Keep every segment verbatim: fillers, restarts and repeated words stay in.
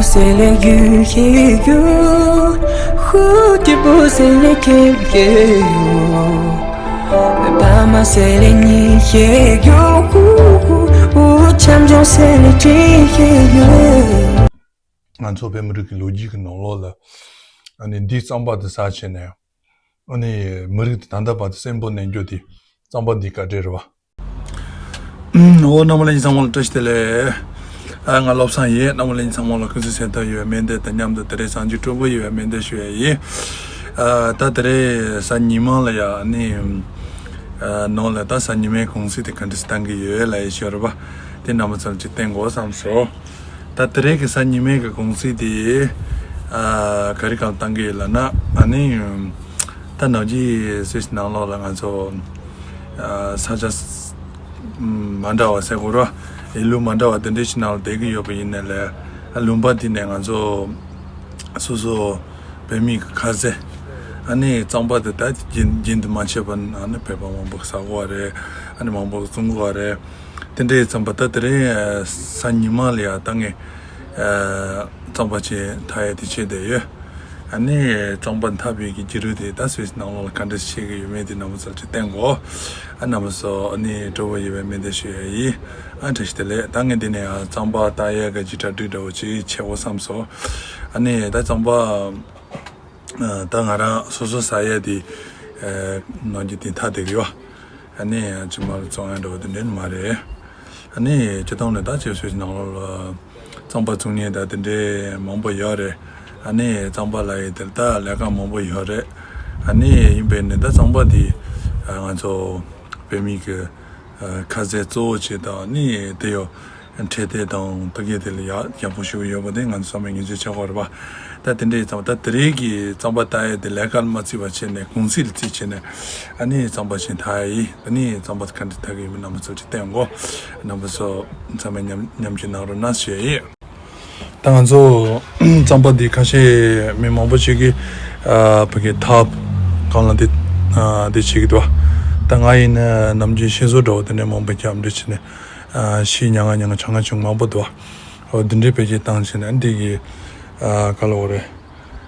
C'est les yeux qui gueulent, route de beau, c'est les quais gueulent. Pas ma, c'est les nids qui gueulent, ou champion, c'est les quais gueulent. ང་ཚོ་བོད་མི་རིགས་ཀྱི་ལོ་རྒྱུས་ཀྱི་ནང་ལོགས་ལ་ཨ་ནི་འདིའི་རྩམ་པ་དེ་ཟ་བྱས་ནས། ཨ་ནི་མི་རིགས་དེ་ད་ལྟ་བར་དུ་གསོན་པོ་གནས་རྒྱུ་དེ་རྩམ་པ་འདིའི་བཀའ་དྲིན་རེད་བ། ཨོ་རྣམ་པ་ལྷན་རྒྱས་ཚང་མ་ལ་བཀྲ་ཤིས་བདེ་ལེགས། ཨ་ང་བློ་བཟང་ཡིན། རྣམ་པ་ལྷན་རྒྱས་ཚང་མ་ལ་སྐུ་གཟུགས་གསལ་ཐང་ཡོད་པའི་སྨོན་འདུན་དང་མཉམ་དུ་དེ་རིང་གཟའ་མཇུག་སྤྲོ་པོ་ཡོད་པའི་སྨོན་འདུན་ཞུ་ཡ་ཡིན། ཨ་ད་དེ་རིང་གཟའ་ཉི་མ་ལ་ཡ་ཨ་ནི་ཨ་ནང་ལ་ད་གཟའ་ཉི་མའི་གུང་སེང་དེ་ག་འདྲ་སེ་བཏང་གི་ཡོད་ལབ་ཡ་ཞུ་རེད་བ། དེ་རྣམ་པ་ཚོ་ལ་ཅིག་བསྟན་དགོས་བསམ་སོང་། ད་དེ་རིང་གི་གཟའ་ཉི་མའི་གི་གུང་སེང་དེ་ཨ་ག་རེ་གང་བཏང་གི་ཡོད་ལབ་ན། ཨ་ནི་ད་ནམ་རྒྱུན་སུད་སི་ནང་ལོགས་ལ་ང་ཚོ་ཨ་ས་ཆ་མ་འདྲ་བ་ཟེར་དགོས་རེད། ཡུལ་ལུང་མ་འདྲ་བ་དེ་འདྲའི་ཞིག་ནང་ལ་བསྡད་ཀྱི་ཡོད་པ་ཡིན་ནའི་ལས། ཨ་ལུང་པ་དེ་ནས་ང་ཚོ་སོ་སོ་བོད་མི་གི་ཁ་ཟས་ཨ་ནི་རྩམ་པ་དེ་ད་རྒྱུན་རྒྱུན་དུ་མ་ཆད་པ་ཨ་ནི་བོད་པ་མང་པོ་ཟ་གི་ཡོད་རེད། ཨ་ནི་མང་པོ་བཙོང་གི་ཡོད་རེད། དེ་འདྲའི་རྩམ་པ་ད་དེ་རིང་གཟའ་ཉི་མ་ལ་ཡ་ད་ངས་རྩམ་པ་ཅིག་འཐག་ཡ་དེ་བྱས་བསྡད་ཡོད། ཨ་ནི་རྩམ་པ་འཐག་པའི་གི་བརྒྱུད་རིམ་དེ་ད་སུད་སི་ནང་ལོགས་ལ་ག་འདྲ་བྱེད་ཀྱི་ཡོད་མེད་དེ་རྣམ་པ་ཚོར་ཅིག་བསྟན་དགོས། ཨ་རྣམ་པ་ཚོ་ཨ་ནི་སྤྲོ་པོ་ཡོད་པའི་སྨོན་འདུན་ཞུ་ཡ་ཡིན། ཨ་བཀྲ་ཤིས་བདེ་ལེགས། ད་ངས་འདི་ནས་ཡང་རྩམ་པ་འཐག་ཡ་གི་གྲ་སྒྲིག་འདྲ་བོ་ཅིག་བྱེད་དགོས་བསམ་སོང་། ཨ་ནི་ད་རྩམ་པ་ཨ་ད་ང་རང་སོ་སོ་ཟ་ཡ་དེ་ཨ་ནང་གི་དེ་འཐག་བསྡད་ཀྱི་ཡོད། ཨ་ནི་ཅི་མ་རུ་བཙོང་ཡ་འདྲ་བོ་དེ་འདྲ་མ་རེད། ཨ་ནི་སྤྱིར་བཏང་ནས་ད་ཅིག་སུད་སི་ནང་ལོགས་ལ་རྩམ་པ་བཙོང་མཁན་ད་དེ་འདྲའི་མང་པོ་ཡོད་རེད། ཨ་ནི་རྩམ་པ་ལབ་ཡ་དེ་ད་ལས་ཀ་མང་པོ་ཡོད་རེད། ཨ་ནི་ཡིན་པས་ནི་ད་རྩམ་པ་དེ་ང་ཚོ་བོད་མི་གི་ཁ་ཟས་གཙོ་བོ་བྱས་དང་ནི་དེ་ཡོད། འཕྲོད་བསྟེན་དང་ད་གའི་དེ་ལ་ཡག་ཡག་པོ་ཞིག་ཡོད་པ་དེ་ང་ཚོ་ཚང་མས་ངེས་ཅན་ཆགས་ཀྱི་ཡོད་རེད་པ། ད་དེ་འདྲའི་རྩམ་པ་ད་དེ་རིང་གི་རྩམ་པ་འཐག་ཡ་དེ་ལས་ཀར་མ་བརྩིས་པ་བྱས་ནས་གུང་སེང་ལ་བརྩིས་བྱས་ནས་ཨ་ནི་རྩམ་པ་ཞིག་འཐག་ཡ་ཡིན། ཨ་ནི་རྩམ་པ་ག་འདྲ་འཐག་གི་ཡིན་མིན་རྣམ་པ་ཚོ་ཅིག་བསྟན་དགོས། རྣམ་པ་ཚོ་ཚང་མས་མཉམ་མཉམ་ཞུགས་གནང་རོགས་གནང་ཞུ་ཡ་ཡིན། ད་ང་ཚོ་རྩམ་པ་འདི་ཁ་ཤས་མི་མང་པོ་ཞིག་གིས་ཨ་བོད་སྐད་ཐབ་གང་ལ་འདི་ཨ་འདི་བྱེད་ཀྱི་འདུག་ད་ང་ཡིན་ན་ནམ་རྒྱུན་ཤིང་བཟོ་འདྲ་བོ་དེ་འདྲ་མང་པོ་རྒྱབ་འདྲ་བྱས་ནས་ཨ་ཤིང་ཉ་ང་ཉ་ང་ཆང་ང་ཆུང་མང་པོ་འདུག་འོ་འདི་འདྲའི་བེད་སྤྱོད་བཏང་བྱས་ནས་འདི་གི་ཨ་ག་ལ་འོ་རེད།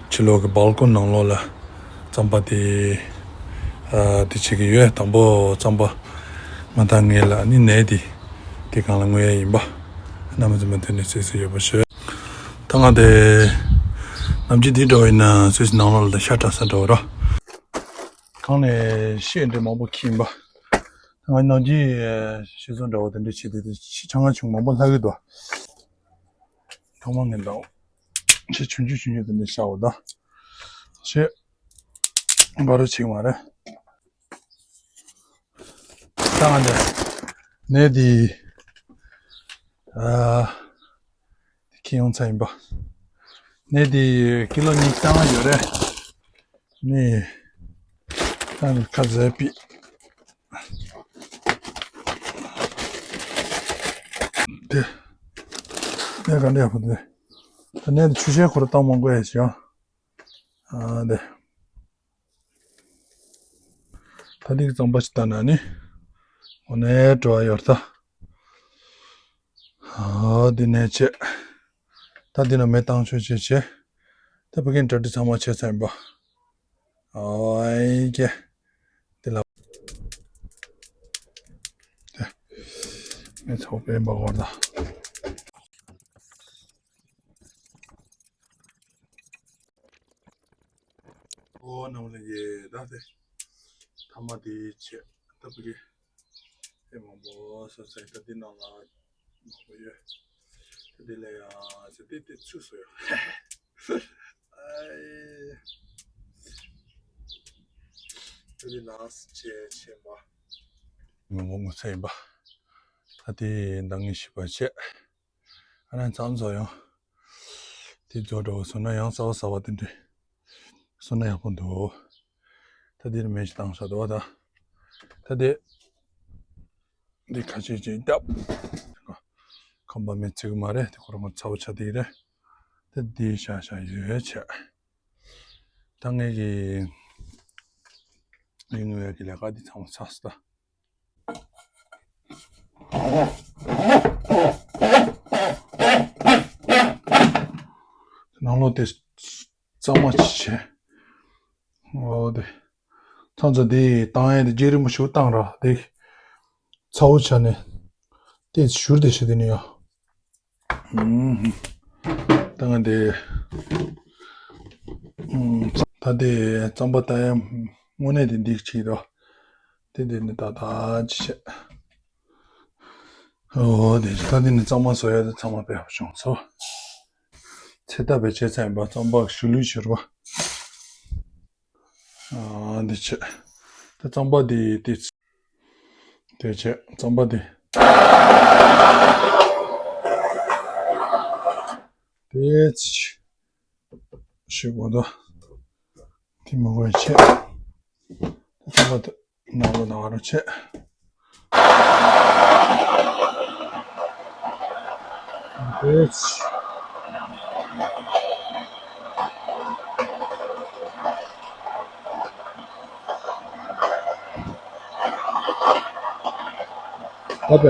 ཕྱི་ལོགས་ཀྱི་སྦལ་ཀོ་ནི་ནང་ལོགས་ལ་རྩམ་པ་དེ་ཨ་དེ་བྱེད་ཀྱི་ཡོད། དང་པོ་རྩམ་པ་མ་འཐག་སྔོན་ལ་ནི་ནས་དེ་དེ་གང་ལ་བརྔོ་ཡ་ཡིན་པ། རྣམ་པ་ཚོ་མུ་མཐུད་ནས་གཟིགས་གཟིགས་ཡོད་པ་ཞུ། ད་ང་དེ་ནམ་རྒྱུན་དེ་འདྲ་བོ་ཡིན་ན་སུད་སི་ནང་ལོགས་ལ་ཤ་བཀྲ་ས་འདྲ་བོ་ར། གང་ནས་ཤེས་འདྲ་མང་པོ་ཁྱིམ་པ། ང་ནམ་རྒྱུན་ཤིང་བཟོ་འདྲ་བོ་དེ་འདྲ་བྱེད་དེ་དེ་ཆང་ང་ཆུང་མང་པོ་ལྷག་གི་འདུག་ཐོག་མ་ངན་དང་། ཆེ་ཆུང་ཆུང་ཆུང་ཆུང་དེ་འདྲ་བྱ་བ་དང་། ཆེ་འགའ་རེ་བྱེད་མ་རེད། ད་ང་འདི་ནས་དེ་ཨ་དེ་ཁྱེར་ཡོང་ཚར་ཡིན་པ། ནས་དེ་ཀི་ལོ་ཉི་ཤུ་རྩ་ལྔ་ཡོད་རེད། ནས་ད་ནི་ཁ་ཟས་པི། དེ་ནས་ག་འདྲ་ཡག་པོ་འདུག་ད་ནས་དེ་ཆུ་ཤེལ་ཁོ་ར་བཏང་མང་པོ་ཡ་ཞིག་ཡང་། ཨ་འདི། ད་འདི་གི་རྩམ་པ་ཞིག་བཏང་ན་ནི། འོ་ནས་འགྲོ་བ་ཡོད་ད། ཨ་འདི་ནས་བྱས། ད་འདི་ན་མེ་བཏང་ཆོག་བྱས་བྱས། ད་ཕ་གིན་གྲ་སྒྲིག་ཚང་མ་བྱས་ཚར་ཡིན་པ། ཨོ་ཨེ་ཀྱེ། འདི་ལ། དེ། མེ་ཚོགས་པའི་འབག་བར་ད། ཨོ་ནམ་ལ་ཡེ་ད་དེ། ཐ་མ་དེ་བྱས་ད་བུ་གི་དེ་མང་པོ་སོ་སོའི་ད་དེ་ནང་ལ་མང་པོ་ཡོད། ད་དེ་ལ་ཡང་ཟེར་དེ་དེ་ཚུད་སོ་ཡོད། ཨའི། ད་དེ་ལགས་བྱས་བྱས་པ། མི་མང་པོ་ཚོ་ཡིན་པ། ད་དེ་འདང་ངེས་ཤིག་པ་བྱས། ཨ་ནི་མཚམས་བཟོ་ཡང་། དེ་བཟོ་འདྲ་བོ་བཟོ་ན་ཡང་གསར་པ་གསར་པ་དེ་འདྲ་བཟོ་ན་ཡག་པོ་འདུག་ད་དེར་མེ་ཞིག་བཏང་ས་འདུག་ད། ད་དེ། འདི་ཁ་ཆེ་ཆེ་བརྒྱབ། ཁམས་པ་མེ་ཚིག་མ་རེད་དེ་ཁོ་རང་ཚ་བོ་ཆ་དེ་རེད། ད་དེ་ཤ་ཤ་ཡོད་ཆ། ད་ངས་ཀྱི་ཡིན་ངོས་ཀྱི་ལས་ཀ་འདི་ཚང་མ་ཚར་སོང་ད། ཨོ་ནམ་ལྷན་རྒྱས་ད་དེ། ནང་ལོགས་དེ་གཙང་མ་ཅིག་བྱས། འོ་དེ། ཚང་ཚང་དེ་བཏང་ཡས་དེ་རྒྱ་རིང་མོ་ཞིག་བཏང་ར་དེ། ཚ་བོ་ཆ་ནས། དེ་བཞུར་དེ་བྱས་དེ་ནི་ཡ། ད་ང་དེ། ད་དེ་རྩམ་པ་ད་ཡ་དངོས་གནས་དེ་འདི་ཅིག་ར། དེ་དེ་ནི་ད་ད་ཅི་བྱས། འོ་དེ་ད་དེ་ནི་གཙང་མ་བཟོ་ཡ་དེ་ཚང་མ་སྤེལ་བ་བྱུང་སོ། ཚེ་ཐར་པའི་བྱས་ཚར་ཡིན་པ་རྩམ་པ་ཞུ་ལུས་བྱེད་རོགས། ཨ་འདི་བྱས། ད་རྩམ་པ་འདི་དེ་དེ་བྱས་རྩམ་པ་འདི། དེ་ཅི་ཞིག་གོ་ད། དེ་མ་གོ་བྱས། ད་རྩམ་པ་འདི། ནང་ལོགས་ནང་རུ་ཆས། ཨེ་ཙི། ཨ་པེ།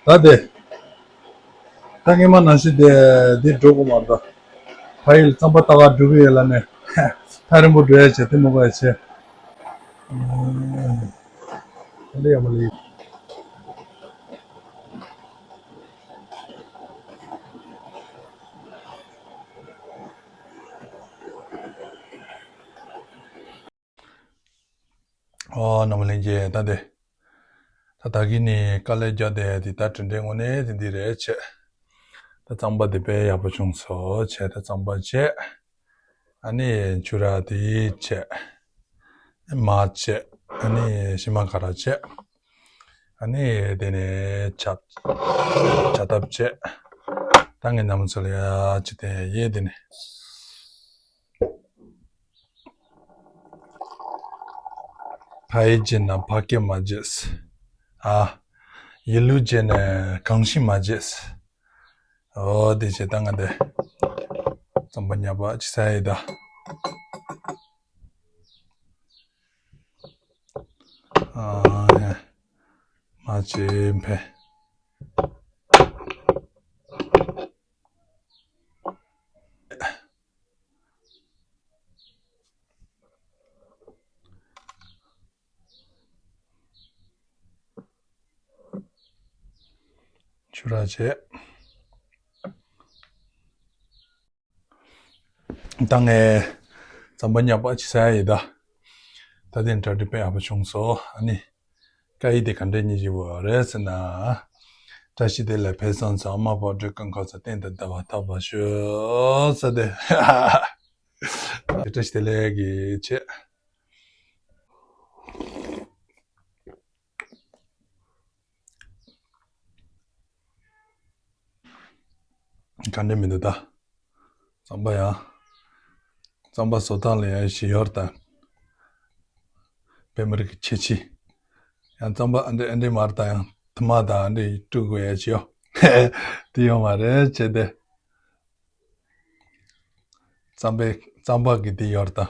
ད་དེ། ད་སྔས་མ་ནང་བཞིན་དེ་འདི་འགྲོ་དགོས་མ་རེད་ད། ཕ་ཡུལ་རྩམ་པ་ལྟ་ག་འགྲོ་གི་ཡོད་ལ་ནས། ཐག་རིང་པོ་འགྲོ་ཡ་བྱས་དེ་མོ་ག་ཡ་བྱས། ཨ་ལེ་ཡ་མ་ལེ། ཨོ་རྣམ་པ་ལྷན་རྒྱས་ད་དེ། ད་ད་གིན་ནི་དཀའ་ལས་རྒྱག་བསྡད་དེ་ད་དྲིན་དྲན་དངོས་གནས་དེ་འདི་རེད་བྱས། ད་རྩམ་པ་དེ་དཔེ་ཡག་པོ་བྱུང་སོང་བྱས། ད་རྩམ་པ་བྱས། ཨ་ནི་ཆུ་ར་དེ་བྱས། མར་བྱས། ཨ་ནི་ཤི་མ་ཀ་ར་བྱས། ཨ་ནི་དེ་ནས་ཇ་ཇ་ཐབ་བྱས། ད་ངས་རྣམ་པ་ཚོ་ལ་ཡ་ཅི་དེ་ཡེ་དེ་ནས། ཕ་ཡི་རྗེས་ན་ཕ་སྐད་མ་བརྗེད། ཨ། ཡི་ལུ་རྗེས་ན་གང་ཞིག་མ་བརྗེད། ཨོ་དེ་བྱས་ད་ང་དེ། རྩམ་པ་ཉག་པ་ཅི་ས་ཡི་ད། ཨ། མ་བྱེད་ཕེ། ཆུ་ར་བྱས། ད་ངས་རྩམ་པ་ཉག་པ་ཅི་ཟ་ཡ་ཡིན་ད། ད་ཐེངས་གྲ་སྒྲིག་དཔེ་ཡག་པོ་བྱུང་སོང་། ཨ་ནི། སྐད་ཡིག་དེ་ག་འདྲས་ཉིད་ཀྱི་བོ་རེད་ཟེར་ན། བཀྲ་ཤིས་བདེ་ལེགས་ཕུན་སུམ་ཚོགས། མ་འཕོ་འགྲོ་ཀུན་འཁོར་ཚོགས། གཏན་དུ་བདེ་བ་ཐོབ་པར་ཤོག་ཟེར་ཏེ། བཀྲ་ཤིས་བདེ་ལེགས་ཀྱི་ཆེད། ག་འདྲས་མི་འདུག་ད། རྩམ་པ་ཡང་། རྩམ་པ་བཟོ་སྟངས་ལ་ཡང་ཞིག་ཡོད་ད། པད་མ་རིགས་ཀྱི་ཁྱད་ཆོས། ཡང་རྩམ་པ་ཨ་འདྲས་ཨ་འདྲས་མར་ད་ཡང་དུ་མ་ད་ཨ་འདྲས་དཀྲུག་དགོས་ཡ་ཅི་ཡོད། དེ་ཡོད་མ་རེད་བྱས་ཏེ། རྩམ་པའི་རྩམ་པ་གི་དེ་ཡོད་ད།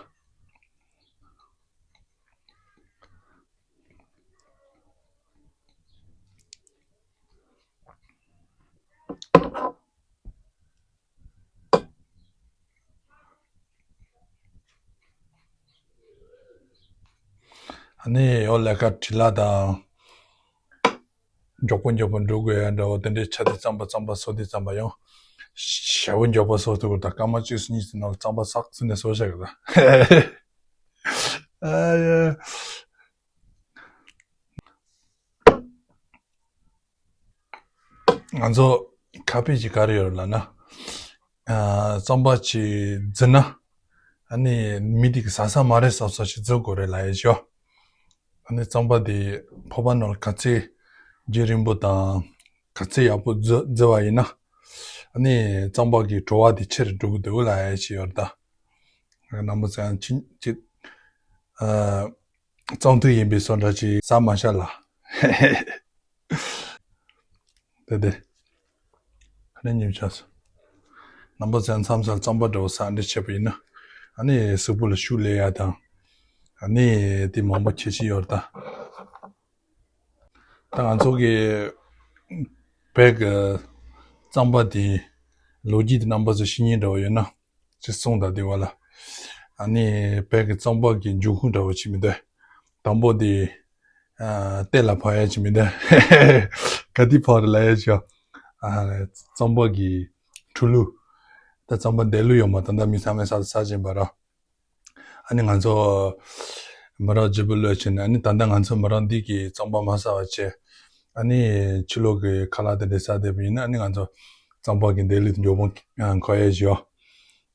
ཨ་ནི་ཡོ་ལས་ཀ་བྲིས་ལ་དང་། མགྱོགས་པོ་མགྱོགས་པོ་འགྲོ་དགོས་ཡ་འདྲ་བོ་དེ་འདྲའི་ཆ་དེ་རྩམ་པ་རྩམ་པ་བཟོ་དེ་རྩམ་པ་ཡང་། ཞེ་བོ་མགྱོགས་པོ་བཟོ་ཐུབ་ད་སྐར་མ་གཅིག་གཉིས་ནང་རྩམ་པ་ཟག་ཚུན་ནས་བཟོ་བྱ་གི་ད། ཨ་ཡ། ང་ཚོ་ཁ་དཔེ་ཅིག་ག་རེ་ཡོད་ལབ་ན། ཨ། རྩམ་པ་ཅིག་བརྫིས་ན། ཨ་ནི་མི་དེ་གི་ཟ་ས་མ་རེད་བསམ་ས་ཞིག་བརྫི་དགོས་རེད་ལབ་ཡས་ཤོ། ཨ་ནི་རྩམ་པ་དེ་ཕོར་པ་ནང་ལ་ག་ཚད་རྒྱུན་རིང་པོ་དང་ག་ཚད་ཡག་པོ་བརྫི་བརྫི་བ་ཡིན་ན། ཨ་ནི་རྩམ་པ་གི་བྲོ་བ་དེ་ཆེ་རུ་འགྲོ་གི་འདུག་ལབ་ཡས་ཅིག་ཡོད་རེད་ད། རྣམ་པ་ཚོ་ཡང་ཅི་ཅི། ཨ། གཙང་ཐུག་ཡིན་པའི་བཟོ་འདྲ་ཅིག་ཟ་མ་ཤ་ལ། དེ་དེ། ཁ་ནས་ཉིམ་ཆགས་སོང་། རྣམ་པ་ཚོ་མཚམས་མཚམས་རྩམ་པ་འདྲ་བོ་ཟ་འདྲ་བྱས་པ་ཡིན་ན། ཨ་ནི་གཟུགས་པོ་ལ་ཤུགས་སླེབས་ཡ་དང་། ཨ་ནི་དེ་མང་པོ་ཁྱད་ཆོས་ཡོད་རེད་ད། ད་ང་ཚོ་གི་བོད་ཀྱི་རྩམ་པ་དེ་ལོ་རྒྱུས་དེ་རྣམ་པ་ཚོ་ཤེས་མཁན་འདྲ་བོ་ཡོད་ན་ཅིག་གསུངས་དང་དེ་བ་ལ། ཨ་ནི་བོད་ཀྱི་རྩམ་པ་གི་འབྱུང་ཁུངས་འདྲ་བོ་ཅིག་མི་འདུག་དང་པོ་དེ་ཨ་གཏེར་ལ་ཕབ་ཡ་ཅིག་མི་འདུག་ག་དུས་ཕབ་རེད་ལབ་ཡ་ཅིག་ཨ་རྩམ་པ་གི་འཁྲུ་ལུགས། ད་རྩམ་པ་འདེབས་ལུགས་ཡོད་མ། ད་ལྟ་མི་ཚང་མས་ཟ་ཟ་བཞིན་པ་ར། ཨ་ནི་ང་ཚོ་མི་རབས་བརྗེ་པོ་ལོས་བྱས་ནས། ཨ་ནི་ད་ལྟ་ང་ཚོ་མི་རབས་འདི་གི་རྩམ་པ་མ་ཟ་བ་བྱས། ཨ་ནི་ཕྱི་ལོགས་ཀྱི་ཁ་ལག་དེ་འདྲ་ཟ་བསྡད་པ་ཡིན་ན། ཨ་ནི་ང་ཚོ་རྩམ་པ་གི་འདེབས་ལུགས་མགྱོགས་པོ་འཁོར་ཡས་ཞིག་ཡོད།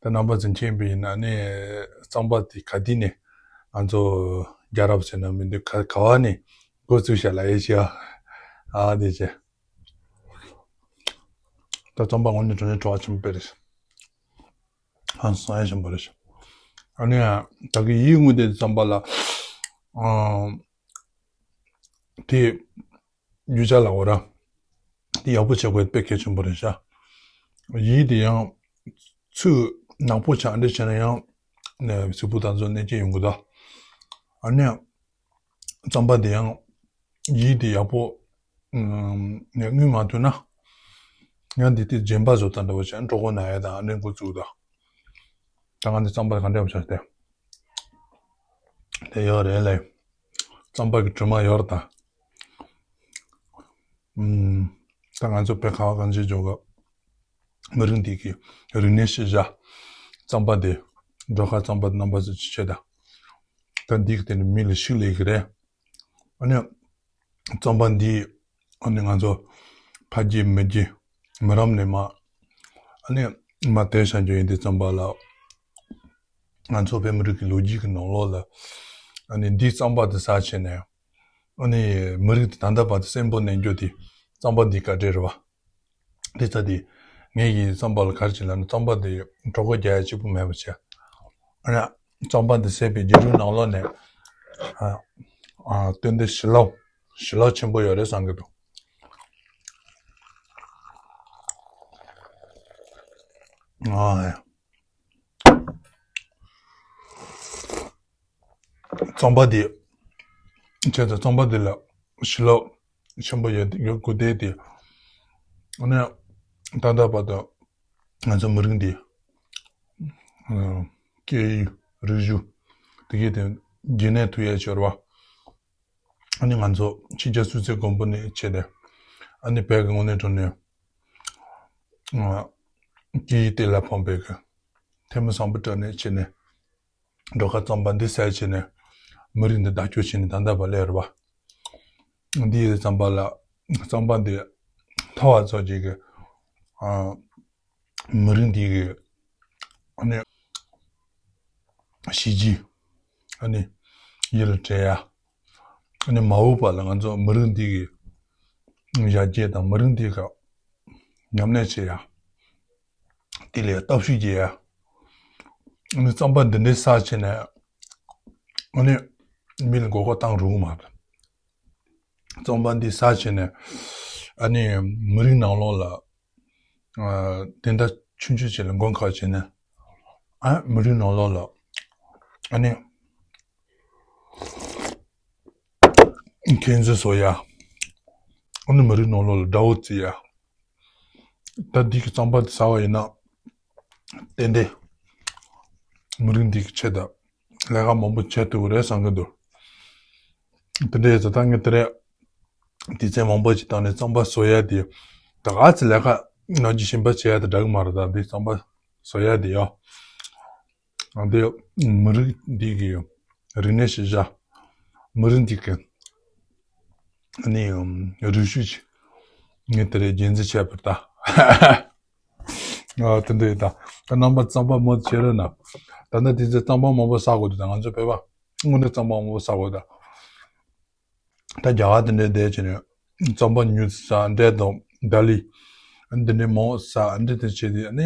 ད་རྣམ་པ་ཚོ་མཁྱེན་པ་ཡིན་ན། ཨ་ནི་རྩམ་པ་དེ་ག་དུས་ནས་ང་ཚོ་རྒྱལ་རབས་ཟེར་ན་མི་འདུག་ག་ག་བ་ནས་འགོ་བཙུགས་ཤག་ལབ་ཡས་ཞིག་ཡོད། ཨ་དེ་བྱས། ད་རྩམ་པ་དངོས་གནས་དྲང་གནས་བྲོ་བ་ཆེན་པོ་དཔེ་རེད། ཧང་སང་ཡ་ཞིམ་པོ་རེད། ཨ་ནི་ད་གི་ཡིད་ངུ་དེ་རྩམ་པ་ལ། ཨ་དེ་རྒྱུ་ཆ་ལ་འོ་ར། དེ་ཡག་པོ་བྱེད་དགོས་དཔེ་གལ་ཆེན་པོ་རེད་ཤག་ཡིད་དེ་ཡང་ཚུར་ནག་པོ་ཆགས་འདྲ་བྱས་ན་ཡང་ནས་གཟུགས་པོ་དང་ཚོ་གནོད་སྐྱེལ་ཡོང་གི་འདུག་ཨ་ནི་རྩམ་པ་དེ་ཡང་ཡིད་དེ་ཡག་པོ་ནས་རྔུལ་མ་ཐུག་ན། ཡང་འདི་དེ་རྗེན་པ་བཟོ་ལྟ་འདྲ་བོ་བྱས་ན་གྲོད་ཁོག་ན་ཡས་དང་ཨ་འདྲའི་འགོ་བཙུགས་འདུག་ད་ང་འདི་རྩམ་པ་ག་འདྲ་བྱས་ཏེ། དེ་ཡོད་རེད་ལེ། རྩམ་པ་གི་དྲི་མ་ཡོད་རེད་ད། ཨུམ། ད་ང་ཚོ་བོད་ཁ་བ་གངས་ཅན་ལྗོངས་ཀྱི་མི་རིགས་འདི་གི་རིག་གནས་ཤུལ་བཞག་རྩམ་པ་དེ། འབྲོག་ཁ་རྩམ་པ་དེ་རྣམ་པ་ཚོ་ཅིག་ཤེས་དང་། ད་འདི་གི་དེ་ནི་མི་ལ་ཤུགས་ལས་གི་རེད། ཨ་ནི་རྩམ་པ་འདི་ཨ་ནི་ང་ཚོ་ཕ་རྒྱུད་མི་རྒྱུད་མི་རབས་ནས་མ། ཨ་ནི་མ་དེ་བྱ་རྒྱུ་ཡིན་དེ་རྩམ་པ་ལ། ང་ཚོ་བོད་མི་རིགས་ཀྱི་ལོ་རྒྱུས་ཀྱི་ནང་ལོགས་ལ། ཨ་ནི་འདི་རྩམ་པ་དེ་ཟ་བྱས་ནས། ཨ་ནི་མི་རིགས་དེ་ད་ལྟ་བར་དུ་གསོན་པོ་གནས་རྒྱུ་དེ་རྩམ་པ་འདི་ག་འདྲས་རེད་བ། དེ་ཚ་དེ་ངས་ཀྱི་རྩམ་པ་ལ་ག་རེ་བྱེད་ལབ་ན། རྩམ་པ་དེ་གྲོད་ཁོག་རྒྱག་ཡ་གཅིག་པུ་མེད་པ་བྱས། ཨ་ནི་རྩམ་པ་དེ་བཟས་པའི་རྗེས་ལུས་ནང་ལོགས་ནས། ཨ་ཨ་སྟོན་དེ་ཞི་ལྷག་ཞི་ལྷག་ཆེན་པོ་ཡོད་རེད་བསམ་གི་འདུག་ཨ་ཡ། རྩམ་པ་དེ། བྱས་ཙང་རྩམ་པ་དེ་ལ་ཞི་ལྷག་ཆེན་པོ་ཡོད་ཡོད་དགོས་དེ་དེ། ཨ་ནི་ད་ལྟ་བར་དུ་ང་ཚོ་མི་རིགས་འདི་ཨ་སྐད་ཡིག་རིག་གཞུང་དེ་གའི་དེ་རྒྱུན་གནས་ཐུབ་ཡ་ཅིག་ཡོད་རེད་བ། ཨ་ནི་ང་ཚོ་ཕྱི་རྒྱལ་སུད་སི་དགོན་པ་ནས་བྱས་ཏེ། ཨ་ནི་བོད་ཀྱི་དངོས་གནས་དྲང་གནས་ཨ་སྐད་ཡིག་གཏེར་ལ་ཕབ་པའི་གི་ཐལ་མོ་སྦྱར་བའི་སྒྲ་ནས་བྱས་ནས། འབྲོག་ཁ་རྩམ་པ་འདི་ཟས་བྱས་ནས་མི་རིགས་འདི་བདག་སྐྱོང་བྱས་ནས་ད་ལྟ་བར་སླེབས་རེད་བ། འདིའི་རྩམ་པ་ལ་རྩམ་པ་འདི་མཐོ་བ་ཚོ་གཅིག་གི་ཨ་མི་རིགས་འདི་གི་ཨ་ནི་གཤིས་རྒྱུད། ཨ་ནི་ཡིད་ལ་དྲན་ཡ། ཨ་ནི་མ་འོངས་པ་ལ་ང་ཚོ་མི་རིགས་འདི་གི་ཡར་རྒྱས་དང་མི་རིགས་འདི་ག་ཉམས་ལེན་བྱེད་ཡ། དེ་ལས་སྟོབས་ཤུགས་རྒྱས་ཡ། ཨ་ནི་རྩམ་པ་འདི་འདྲའི་ཟས་བྱས་ནས་ཨ་ནི་མི་ལ་མགོ་སྐོར་བཏང་རུང་མ་རེད། རྩམ་པ་འདི་ཟས་བྱས་ནས་ཨ་ནི་མི་རིགས་ནང་ལོགས་ལ་ཨ་དེ་འདྲ་ཆུང་ཆུང་ཅིག་ལ་མགོ་འཁོར་བྱས་ནས། ཨ་མི་རིགས་ནང་ལོགས་ལ་ཨ་ནི་མཁས་བཙུན་བཟོ་ཡ། ཨ་ནི་མི་རིགས་ནང་ལོགས་ལ་དགྲ་བོ་བརྩི་ཡ། ད་འདི་གི་རྩམ་པ་འདི་ཟ་བ་ཡིན་ན། ཏན་ཏན་མི་རིགས་འདི་གི་ཆེད་དུ་ལས་ཀ་མང་པོ་བྱེད་ཐུབ་ཀྱི་རེད་བསམ་གྱི་འདུག་དེ་འདྲ་ཡིན་ཙང་ད་ངས་དེ་རིང་དུས་ཚོད་མང་པོ་ཞིག་བཏང་ནས་རྩམ་པ་བཟོ་ཡ་དེ། ད་ག་ཚོད་ལས་ཀ་ནང་རྒྱུ་ཞིམ་པ་བྱེད་ཡ་དེ་འདྲ་གི་མ་རེད། ད་འདི་རྩམ་པ་བཟོ་ཡ་དེ་ཡ། ཨ་འདི་མི་རིགས་འདི་གི་རིག་གནས་ཤུལ་བཞག་མི་རིགས་འདི་གི་ཨ་ནི་རིག་གཞུང་ཅིག་ངས་དེ་རིང་རྒྱུན་འཛིན་བྱས་པར་ད། ཨ་དེ་འདྲ་ཡིན་ད། ད་རྣམ་པ་རྩམ་པ་མོ་བྱེད་རོགས་གནང་། ད་ལྟ་དེ་ཚོ་རྩམ་པ་མང་པོ་ཟ་དགོས་འདུག་ད་ང་ཚོ་བོད་པ་དངོས་གནས་རྩམ་པ་མང་པོ་ཟ་དགོས་ད། ད་རྒྱ་གར་དེ་འདྲའི་བསྡད་བྱས་ནས་རྩམ་པ་ཉུང་ཙམ་ཟ། འབྲས་དང་ལྡག་ལི་འདི་འདྲའི་མང་པོ་ཟ། འདི་འདྲ་བྱས་ཏེ་ཨ་ནི་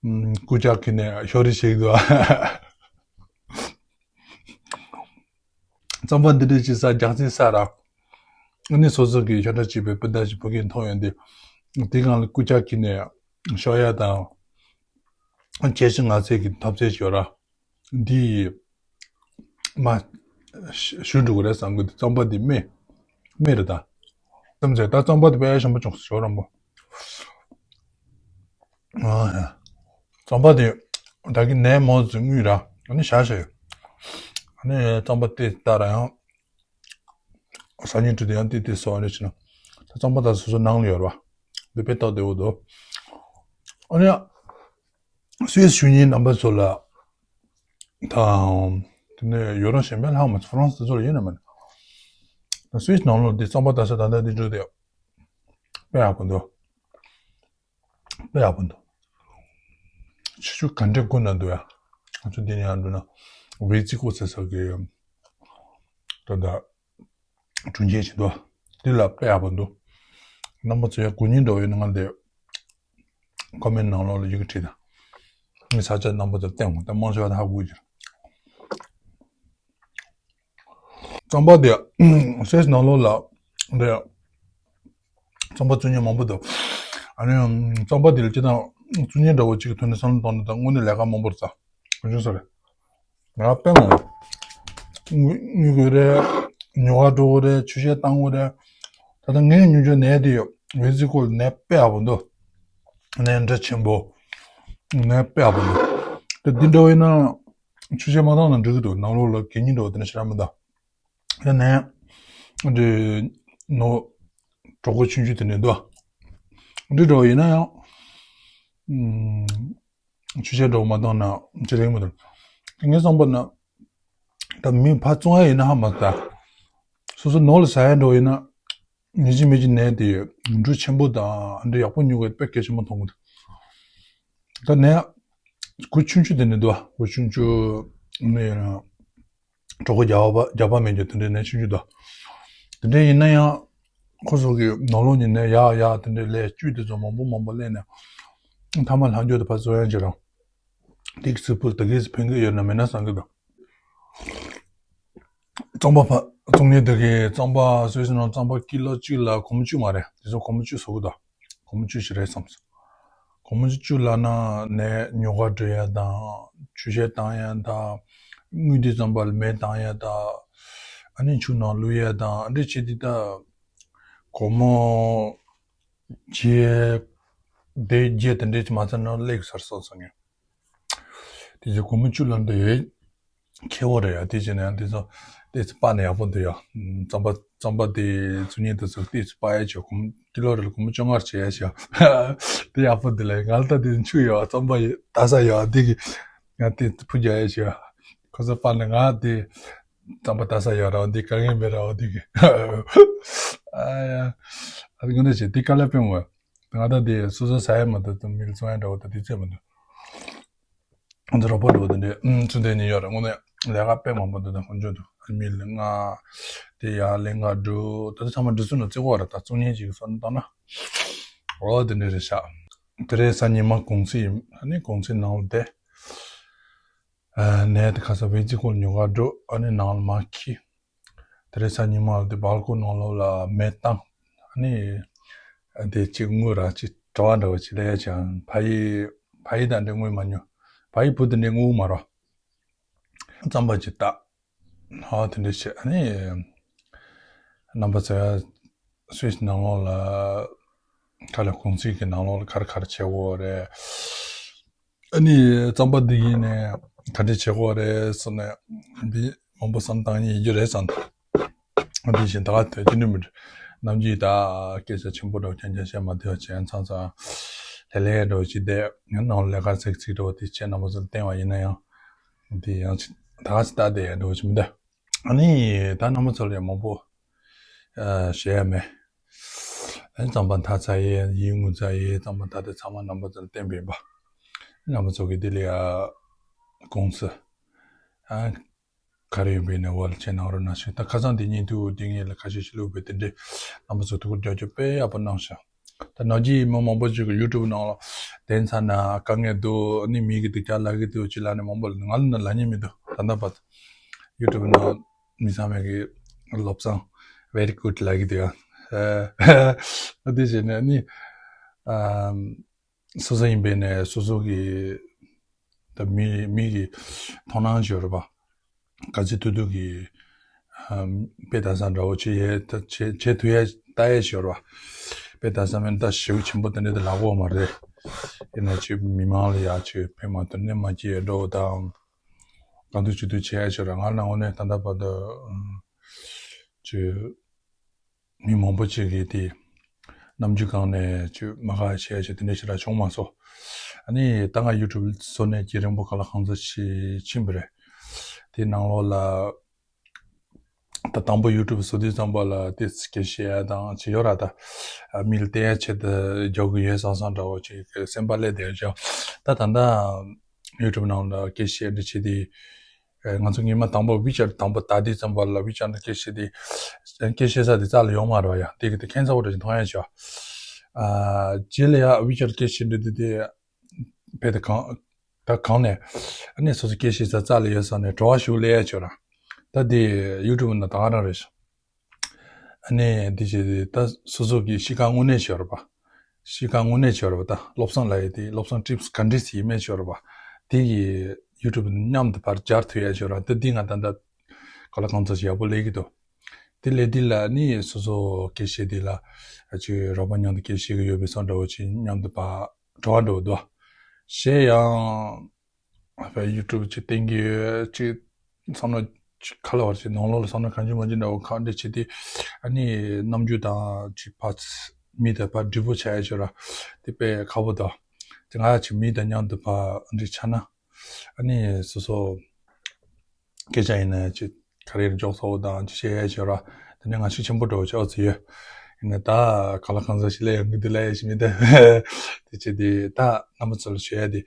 ཨམ་རྐུབ་བཀྱག་གི་ནས་ཤོ་རི་བྱེད་ཀྱི་འདུག་རྩམ་པ་འདི་འདྲ་ཅིག་ཟ། རྒྱགས་ཚད་ཟ་ར། ཨ་ནི་སོ་སོ་གི་ཤ་ཁྲག་གཅིག་པའི་སྤུན་ཟླ་ཞིག་བོད་སྐད་མཐོང་ཡོང་དུས། དེ་སྒང་ལ་རྐུབ་བཀྱག་གི་ནས་ཤོར་ཡ་དང་། ཁྱད་གཞི་ང་ཚོའི་གི་ཐབས་ཤེས་ཤོར་ར། འདི་མ་ཞུ་འགྲོ་གི་རེད་བསམ་གི་འདུག་རྩམ་པ་འདི་སྨན། མེད་རེད་ད། ཙམ་ཟད་ད་རྩམ་པ་དེ་དཔེ་ཞིམ་པོ་བྱུང་སོང་ཞོ་རམ་པོ། ཨ་ཡ། རྩམ་པ་དེ་ད་གི་ནས་མོ་ཟིག་དངུལ་ར་ཨ་ནི་ཞག་ཞག་ཡོད། ཨ་ནི་རྩམ་པ་དེ་ལྟ་ར་ཡང་སང་ཉིན་དྲུད་དེ་ཡང་དེ་དེ་སོ་ཨ་ནི་ཕྱིན་ན་ད་རྩམ་པ་ད་སོ་སོ་ནང་ལ་ཡོད་ར་བ། འདི་དཔེ་སྟབས་བདེ་བོ་འདུག་ཨ་ནི་སུད་སི་ཞུ་མཁན་རྣམ་པ་ཚོ་ལ་དང་དེ་ནས་ཡོ་རོབ་གཞན་པའི་ལྷག་མ་ཧྥ་རན་སི་དེ་ཚོ་ལ་ཡིན་ན་མིན་ན། སུད་སི་ནང་ལོགས་འདི་རྩམ་པ་ད་ས་ད་ལྟ་འདི་འགྲོ་དེ་དཔེ་ཡག་པོ་འདུག་དཔེ་ཡག་པོ་འདུག་ཆུ་ཆུ་ག་འདྲས་དགོས་ན་འདུག་ཡ། ང་ཚོ་འདི་ནས་ཡང་འགྲོ་ན་ཝེ་ཙི་ཀོ་ཟེར་ས་གི་ད་ད། གྲུ་འགྱེད་བྱེད་དོ། འདི་ལ་དཔེ་ཡག་པོ་འདུག་རྣམ་པ་ཚོ་ཡང་དགོས་ཉིན་འགྲོ་བའི་ནང་ལ་ཀོ་མེན་ནང་ལོགས་ལ་ཡི་གེ་བྲིས་དང་། ངས་ས་ཆ་རྣམ་པ་ཚོ་བསྟན་འོང་ད་རྨོངས་ཤོར་ད་ཧ་གོ་གི། རྩམ་པ་དེ་སེ་ནང་ལོགས་ལ་འདི་རྩམ་པ་བཙུགས་མཁན་མང་པོ་འདུག་ཨ་ནི་རྩམ་པ་དེ་ལ་སྤྱིར་བཏང་བཙུགས་མཁན་འདྲ་བོ་གཅིག་གི་ཐོག་ནས་བསམ་བློ་གཏོང་ན་ད་དངོས་གནས་ལས་ཀ་མང་པོ་རེད་ད། གང་བྱུང་ས་རེད། ང་དཔེ་མང་། དངུལ་དངུལ་དགོས་རེད། ཉོ་ག་འགྲོ་དགོས་རེད། ཆུ་ཤེལ་བཏང་དགོས་རེད། ད་ལྟ་ངའི་ཉུང་ཆུང་ནས་དེ་ཡོད་ཝེ་ཙི་ཀོ་ལ་ནས་དཔེ་ཡག་པོ་འདུག་ནས་འདྲ་ཆེན་པོ། ནས་དཔེ་ཡག་པོ་འདུག་དེ་འདི་འདྲ་བས་ན་ཆུ་ཤེལ་མ་བཏང་ན་འགྲིག་གི་འདུག་ནང་ལོགས་ལ་གད་སྙིགས་འགྲོ་བ་དེ་འདྲ་ཞེ་དྲག་མི་འདུག་ཡང་ནས་འདི་ནོ་གྲོགས་པོ་ཆུང་ཆུང་དེ་འདྲ་འདུག་འདི་འགྲོ་ཡིན་ན་ཡང་། ཆུ་ཤེལ་འགྲོ་མ་བཏང་ན་ཅི་རེད་མི་འདུག་ངས་བསམ་པ་ན་ད་མི་ཕར་བཙོང་ཡ་ཡིན་ན་ཧ་མ་ད། སོ་སོ་ནོར་ལ་ཟ་ཡ་འགྲོ་ཡིན་ན་མི་གཅིག་མི་གཅིག་ནས་དེ་འབྲུ་ཆེན་པོ་དང་འདྲ་ཡག་པོ་ཉོ་དགོས་དཔེ་གལ་ཆེན་པོ་མཐོང་གི་འདུག་ད་ནས་གུ་ཆུང་ཆུང་དེ་འདྲ་འདུག་གུ་ཆུང་ཆུང་ནས་གྲོད་ཁོག་རྒྱགས་པ་རྒྱགས་པ་མེད་རྒྱུ་དེ་འདྲའི་ནས་ཆུང་ཆུང་འདུག་དེ་འདྲ་ཡིན་ན་ཡང་ཁོ་ཚོ་གི་ནང་ལོགས་ཉིན་ནས་ཡག་ཡག་དེ་འདྲའི་ལས་བཅུད་དེ་ཚོ་མང་པོ་མང་པོ་ལེན་ནས་མཐའ་མ་ལྷག་འཇོག་དེ་ཕར་བཙོང་ཡ་བྱེད་རོགས། དེ་གི་སུ་ཕུལ་དེ་གས་ཕན་གི་ཡོད་ན་མེད་ན་བསམ་གི་འདུག་རྩམ་པ་ཕ་བཙོང་མཁན་དེ་གས་རྩམ་པ་སུད་སི་ནང་རྩམ་པ་ཀི་ལོ་གཅིག་ལ་སྒོར་མོ་བཅུ་མ་རེད། དེ་ཚོ་སྒོར་མོ་བཅུ་བཟོ་གི་འདུག་སྒོར་མོ་བཅུ་ཞིག་རེད་བསམ་སོང་། སྒོར་མོ་བཅུ་ལབ་ན་ནས་ཉོ་ག་འགྲོ་ཡ་དང་ཆུ་ཤེལ་བཏང་ཡ་དང་དངུལ་དེ་རྩམ་པ་ལ་མེ་བཏང་ཡ་དང་ཨ་ནི་ཆུ་ནང་བླུག་ཡ་དང་ཨ་འདྲ་བྱེད་དེ་ད་སྒོར་མོ་བརྒྱད་དེ་བརྒྱད་དེ་འདྲས་ཀྱི་མ་ཚད་ན་ལེགས་ཟེར་སོང་སོང་ངས། དེ་ཚོ་སྒོར་མོ་བཅུ་ལ་འདི་ཡོད། ཁེ་བོ་རེད་ཡ། དེ་བྱས་ན་ཡང་དེ་ཚོ་ཏོག་ཙམ་སྤར་ན་ཡག་པོ་འདུག་ཡ། རྩམ་པ་རྩམ་པ་དེ་བཙུགས་མཁན་དེ་ཚོ་ཏོག་ཙམ་སྤར་ཡ་བྱས་སྒོར་མོ་ཀི་ལོ་རེ་ལ་སྒོར་མོ་བཅོ་ལྔ་བྱེད་ཡ་བྱས། དེ་ཡག་པོ་འདུག་ལ་ང་ལྟ་དེ་ཆུ་ཡོད་རྩམ་པ་ཡོད་ད་ས་ཡོད་དེ་གི་ང་དེ་ཕུ་རྒྱག་ཡ་བྱས། ཁོ་ཚོ་སྤར་ན་ང་དེ་རྩམ་པ་ད་ས་ཡོད་ར་འདི་དཀའ་ངལ་མེད་ར་འདི་གི། ཨ་ཡ། ཨ་དེ་ངོ་ནས་བྱས་དེ་དཀའ་ལས་དཔེ་མང་། ང་ད་དེ་སོ་སོ་ཟ་ཡ་མ་གཏོགས་དེ་མི་ལ་བཙོང་ཡ་འདྲ་བོ་ད་དེ་ཚད་མི་འདུག་ང་ཚོ་རོགས་པ་འགྲོ་དེ་འདྲས་ཚུལ་ལྡན་ནི་ཡོད་རེད། དངོས་གནས་ལས་ཀ་དཔེ་མང་པོ་འདུག་ད་ཧོན་ཇོ་འདུག་ཨ་མི་ལ་ང་དེ་ཡ་ལས་ཀ་འགྲོ་ད་དེ་ཚང་མ་འགྲོ་ཚུལ་ནང་བརྩི་གོ་ར་ད་བཙོང་མཁན་ཅིག་བསམ་བཏང་ན་འོ་དེ་འདྲས་རེད་ཤག་དེ་རེས་གཟའ་ཉི་མ་གུང་སེང་ཡིན། ཨ་ནི་གུང་སེང་ནང་ལ་བསྡད། ཨ་ནས་དེ་ཁ་སང་ཝེ་ཙི་ཀོ་ལ་ཉོ་ག་འགྲོ། ཨ་ནི་ནང་ལ་མར་འཁྱེར། དེ་རེས་གཟའ་ཉི་མ་ལ་དེ་སྦལ་ཀོབ་ནང་ལོགས་ལ་མེ་བཏང་། ཨ་ནི་དེ་གཅིག་དངུལ་ར་གཅིག་གྲྭ་པ་འདྲ་བོ་གཅིག་ལ་ཡ་ཅང་ཕ་ཡི་ཕ་ཡི་དང་འདྲ་དངུལ་མ་ཉོ། ཕ་ཡི་བུ་དེ་འདྲ་དངུལ་མ་རོ། རྩམ་པ་གཅིག་བཏགས། ཧ་དེ་འདྲ་བྱས་ཨ་ནི་རྣམ་པ་ཚོ་ཡ་སུད་སི་ནང་ལོགས་ལ་ཁ་ལ་གུང་སེང་གི་ནང་ལོགས་ལ་ག་རེ་ག་རེ་བྱེད་དགོས་རེད། ཨ་ནི་རྩམ་པ་འདི་ཡིན་ནས་ག་འདྲ་བྱེད་དགོས་རེད་ཟེར་ནས་འདི་མང་པོ་བསམ་བཏང་མཁན་ཡིན་རྒྱུ་རེད་བསམ། འདི་བཞིན་ད་ག་དོན་གཅིག་ནི་མི་འདུག་ནམ་རྒྱུན་ད་སྐད་ཆ་ཆེན་པོ་འདྲ་བོ་རྐྱང་རྐྱང་བཤད་མ་བདེ་བ་བྱས་ཚང་ཚང་ལྷོད་ལྷོད་འདྲ་བོ་ཅིག་བསྡད་ཡང་ནང་ལས་ཀ་ཚིག་ཚིག་འདྲ་བོ་དེ་བྱས་རྣམ་པ་ཚོར་བསྟན་པ་ཡིན་ན་ཡང་འདི་ཡང་ཅིག་ད་ག་ཅིག་ལྟ་བསྡད་ཡ་འདྲ་བོ་ཅིག་མི་འདུག་ཨ་ནི་ད་རྣམ་པ་ཚོ་ལ་ཡང་མང་པོ་ཨ་བཤད་ཡ་མེད། ཨ་ནི་རྩམ་པ་འཐག་ཚར་ཡས་ཡིན་དངུལ་ཚར་ཡས་རྩམ་པ་འཐག་དེ་ཚང་མ་རྣམ་པ་ཚོ་ལ་བསྟན་པ་ཡིན་པ། རྣམ་པ་ཚོ་གི་དེ་ལ་ཡ་དགོངས་ཚུལ་ཨ་ག་རེ་ཡོད་པའི་ནས་འོལ་ཆེ་གནང་རོགས་གནང་ཞུ། ད་ཁ་སང་དེ་ཉིན་དུ་དེ་ངེད་ལ་ཁ་ཤས་ཤིག་བླུགས་པའི་དེ་འདྲའི་རྣམ་པ་ཚོ་ཐུགས་ཁུར་རྒྱག་རྒྱུ་དཔེ་ཡག་པོ་གནང་ཤག་ད་ནང་རྒྱུ་ཡི་མི་མང་པོ་ཅིག་གི་ཡུ་ཊུབ་ནང་ལ་དེ་ཚ་ན་དཀའ་ངལ་འདུག་ཨ་ནི་མི་གི་སྡུག་ཅག་ལབ་གི་འདུག་ཅི་ལབ་ནས་མང་པོ་ལ་ང་ལ་ན་ལབ་མཁན་མི་འདུག་ད་ལྟ་བར་དུ་ཡུ་ཊུབ་ནང་མི་ཚང་མས་གི་བློ་བཟང་very good ལབ་གི་འདུག་ཨ་དེ་བྱས་ནས་ཨ་ནི་ཨམ། སོ་སོ་ཡིན་པས་ནས་སོ་སོ་གི་ད་མི་མི་གི་མཐོང་སྣང་ཡོད་རེད་པ། ག་ཚོད་ཐུབ་ཐུབ་གི་ དཔེ་ལྟ་ས་འདྲ་བོ་བྱེད་ཡས་ད་བྱེད་བྱེད་ཐུབ་ཡས་ལྟ་ཡས་ཞོར་བ། དཔེ་ལྟ་ས་མིན་ད་ཞེ་པོ་ཆེན་པོ་དེ་འདྲ་དེ་ལབ་ཀྱི་ཡོད་མ་རེད། ཡིན་ན་ཅིག་མི་མང་ལ་ཡ་ཅིག་ཕན་མ་ཐོགས་ནས་མ་སྐྱིད་འགྲོ་དང་། གང་ཐུབ་ཅི་ཐུབ་བྱེད་ཡས་ཞོར་བ། ང་ནང་ངོས་ནས་ད་ལྟ་བར་དུ་ཅིག་མི་མང་པོ་ཅིག་གིས་དེ་ནམ་རྒྱུན་སྒང་ནས་ཅིག་མ་དགའ་བྱས་ཅིག་དེ་འདྲ་ཞིག་ར་བྱུང་མ་སོང་། ཨ་ནི་ད་ང་ཡུ་ཊུབ་བཟོ་ནས་རྒྱུན་རིང་པོ་ག་ལ་གང་ཚོད་ཅིག་ཕྱིན་པ་རེད། དེ་ནང་ལོགས་ལ་ད་དང་པོ་ཡུ་ཊུབ་བཟོ་དུས་ཙམ་པ་ལ་དེ་སྐད་བཤད་ཡ་དང་ཅིག་ཡོད་ར། ད་མི་ལ་བསྟན་ཡ་ཆེད་དུ་རྒྱག་གི་ཡོད་བསམ་བསམ་འདྲ་བོ་ཅིག་སེམས་པ་སླེབས་བསྡད་ཀྱང་། ད་ད་ལྟ་ཡུ་ཊུབ་ནང་ལ་སྐད་བཤད་འདི་བྱེད་དེ། ཨ། ང་ཚོ་སྔོན་མ་དང་པོ་ཝི་ཅེཊ་དང་པོ་དར་དུས་ཙམ་པ་ལ་ཝི་ཅེཊ་ནང་སྐད་བཤད་དེ། སྐད་བཤད་ས་དེ་རྩ་ལ་ཡོད་མ་རེད་པ། ཡ་དེ་གི་དེ་ཁྱད་མཚར་པོ་འདྲ་ཞིག་མཐོང་ཡ་བྱུང་། ཨ། རྗེས་ལ་ཡ་ཝི་ཅེཊ་སྐད་བཤད་འདི་དེ་དེ་བས་དེ་གང་ད་གང་ནས་ཨ་ནི་སོ་སོ་སྐད་བཤད་ས་རྩ་ལ་ཡོད་ས་ནས་བྲོ་བ་ཞིག་སླེབས་ཡ་བྱུང་ར། ད་དེ་ཡུ་ཊུབ་ནང་ད་ག་རང་རེད་ཤག་ཨ་ནི་འདི་བྱས་ཏེ་ད་སོ་སོ་གི་གཤིས་ཀ་དངོས་གནས་ཤོར་བ། གཤིས་ཀ་དངོས་གནས་ཤོར་བ། ད་བློ་བཟང་ལགས་ཡི་དེ་བློ་བཟང་ཊིབ་སི་ག་འདྲ་ཞིག་ཡིན་མིན་ཤོར་བ། དེ་ཡི་ཡུ་ཊུབ་མཉམ་དུ་ཕར་སྦྱར་ཐུབ་ཡ་ཤོར་བ། ད་འདི་ང་ད་ལྟ་ག་ལ་གང་ཚོད་ཞིག་ཡག་པོ་སླེབས་ཀྱི་འདུག་དེ་ལས་འདི་ལ་ནི་སོ་སོ་སྐད་བཤད་འདི་ལ་ཅིག་རོགས་པ་མཉམ་དུ་སྐད་བཤད་ཀྱི་ཡོད་པའི་བསམ་འདྲ་བོ་ཅིག་མཉམ་དུ་ཕར་བྲོ་བ་འགྲོ་འདུག་ཞེས་ཡང་། ཨ་ཕ་ཡུ་ཊུབ་ཅིག་བསྟན་གྱི་ཡོད་ཅིག་བསམ་བློ་ཅིག་ག་ལ་བར་ཅིག་ནང་ལོགས་ལ་བསམ་བློ་གང་ཅི་མང་ཅི་འདྲ་བོ་ཁ་འདྲ་བྱེད་དེ། ཨ་ནི་རྣམ་འགྱུར་དང་ཅིག་ཕར་མི་དང་ཕར་འདྲིས་པོ་བྱ་ཡ་ཅིག་ར་དེ་དཔེ་ཁག་པོ་འདུག་དེ་ང་ཅིག་མི་དང་མཉམ་དུ་ཕར་འདྲིས་ཆགས་ན། ཨ་ནི་སོ་སོ་སྐད་ཆ་ཡིན་ན་ཅིག་ག་རེ་འཇོག་ཚ་བོ་དང་ཅིག་བཤད་ཡ་ཅིག་ར་དེ་ནས་ང་ཤུགས་ཆེན་པོ་འགྲོ་བ་ཅིག་ཨོ་ཙི་ཡོད། ཡིན་ན་ད་ག་ལ་གང་ཚ་ཞིག་ལ་ཡང་གི་དེ་ལ་ཡ་ཞིག་མི་འདུག་དེ་བྱེད་དེ་ད་རྣམ་པ་ཚོ་ལ་ཞུ་ཡ་དེ།